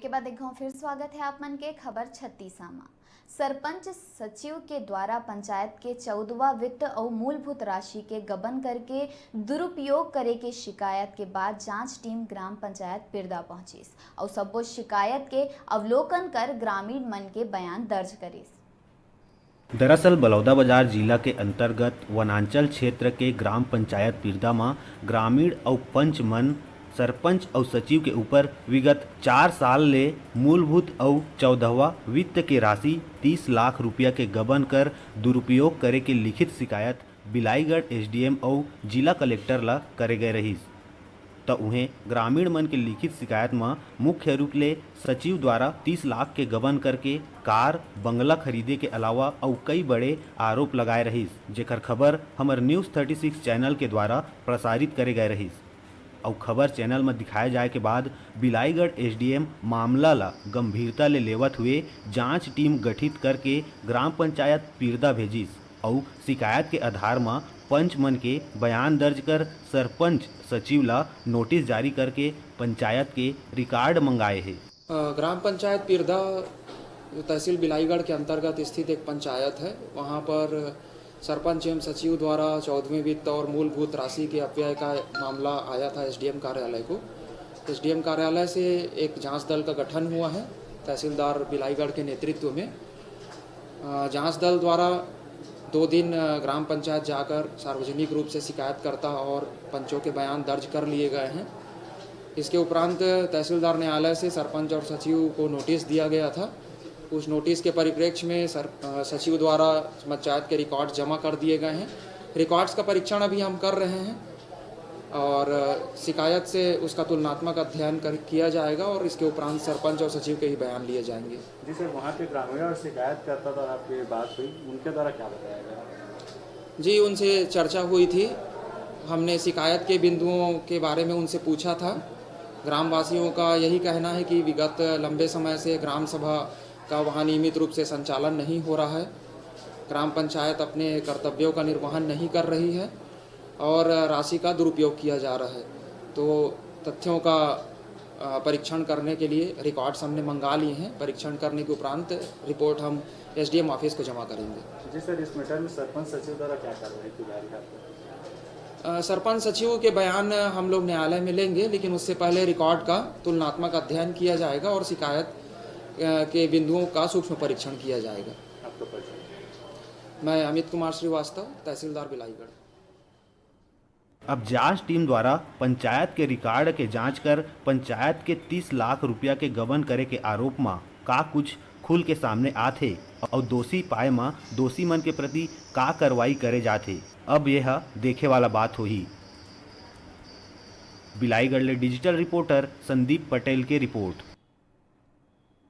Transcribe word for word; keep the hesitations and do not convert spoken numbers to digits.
के बाद एक घाव फिर स्वागत है आप मन के खबर छत्तीसा मा। सरपंच सचिव के द्वारा पंचायत के चौदहवाँ वित्त अउ मूलभूत राशि के गबन करके दुरुपयोग करे के शिकायत के बाद जांच टीम ग्राम पंचायत पिरदा पहुंचिस अउ सब्बो शिकायत के अवलोकन कर ग्रामीण मन के बयान दर्ज करिस। दरअसल बलौदाबाजार जिला के अंतर्गत वनांचल क्षेत्र के ग्राम पंचायत पिरदा म ग्रामीण अउ पंच मन सरपंच अउ सचिव के ऊपर विगत चार साल ले मूलभूत अउ चौदहवाँ वित्त के राशि तीस लाख रुपया के गबन कर दुरुपयोग करे के लिखित शिकायत बिलाईगढ़ एसडीएम अउ जिला कलेक्टर ल करे गए रहिस। त उहें ग्रामीण मन के लिखित शिकायत म मुख्य रूप ले सचिव द्वारा तीस लाख के गबन करके कार, बंगला खरीदे के अलावा अउ कई बड़े आरोप लगाए रहिस, जेकर खबर हमर न्यूज़ थर्टी सिक्स चैनल के द्वारा प्रसारित करे गए रहिस। अउ खबर चैनल म दिखाए जाए के बाद बिलाईगढ़ एसडीएम मामला ल गंभीरता ले लेवत हुए जांच टीम गठित करके ग्राम पंचायत पिरदा भेजिस अउ शिकायत के आधार म पंच मन के बयान दर्ज कर सरपंच सचिव ल नोटिस जारी करके पंचायत के रिकॉर्ड मंगाए हे। अ, ग्राम पंचायत पिरदा, जो तहसील बिलाईगढ़ के अंतर्गत स्थित एक पंचायत है, वहाँ पर सरपंच एवं सचिव द्वारा चौदहवें वित्त और मूलभूत राशि के अपव्यय का मामला आया था एसडीएम कार्यालय को। एसडीएम कार्यालय से एक जांच दल का गठन हुआ है तहसीलदार बिलाईगढ़ के नेतृत्व में। अ, जांच दल द्वारा दो दिन, अ, ग्राम पंचायत जाकर सार्वजनिक रूप से शिकायतकर्ता और पंचों के बयान दर्ज कर लिए गए हैं। इसके उपरांत तहसीलदार न्यायालय से सरपंच और सचिव को नोटिस दिया गया था। उस नोटिस के परिप्रेक्ष्य में सर, अ, सचिव द्वारा पंचायत के रिकॉर्ड जमा कर दिए गए हैं। रिकॉर्ड्स का परीक्षण अभी हम कर रहे हैं और, अ, शिकायत से उसका तुलनात्मक अध्ययन कर, किया जाएगा और इसके उपरांत सरपंच और सचिव के ही बयान लिए जाएंगे। जी सर, वहाँ के ग्रामीण और शिकायतकर्ता द्वारा आपकी बात हुई, उनके द्वारा क्या बताया गया? जी, उनसे चर्चा हुई थी। हमने शिकायत के बिंदुओं के बारे में उनसे पूछा था। ग्रामवासियों का यही कहना है कि विगत लंबे समय से ग्राम सभा का वहाँ नियमित रूप से संचालन नहीं हो रहा है। ग्राम पंचायत अपने कर्तव्यों का निर्वहन नहीं कर रही है और राशि का दुरुपयोग किया जा रहा है। तो तथ्यों का, अ, परीक्षण करने के लिए रिकॉर्ड्स हमने मंगा लिए हैं। परीक्षण करने के उपरांत रिपोर्ट हम एसडीएम ऑफिस को जमा करेंगे। जी सर, इस मैटर में सरपंच सचिव द्वारा क्या कार्रवाई की जा रही है आपको? अ, सरपंच सचिव के बयान हम लोग न्यायालय में लेंगे, लेकिन उससे पहले रिकॉर्ड का तुलनात्मक अध्ययन किया जाएगा और शिकायत, अ, के बिंदुओं का सूक्ष्म परीक्षण किया जाएगा। आपका परिचय? मैं अमित कुमार श्रीवास्तव, तहसीलदार बिलाईगढ़। अब जांच टीम द्वारा पंचायत के रिकॉर्ड के जांच कर पंचायत के तीस लाख रुपया के गबन करे के आरोप म का कुछ खुल के सामने आत हे अउ दोषी पाए म दोषी मन के प्रति का कार्रवाई करे जात हे, अब ये ह देखे वाला बात होही। बिलाईगढ़ ले डिजिटल रिपोर्टर संदीप पटेल के रिपोर्ट।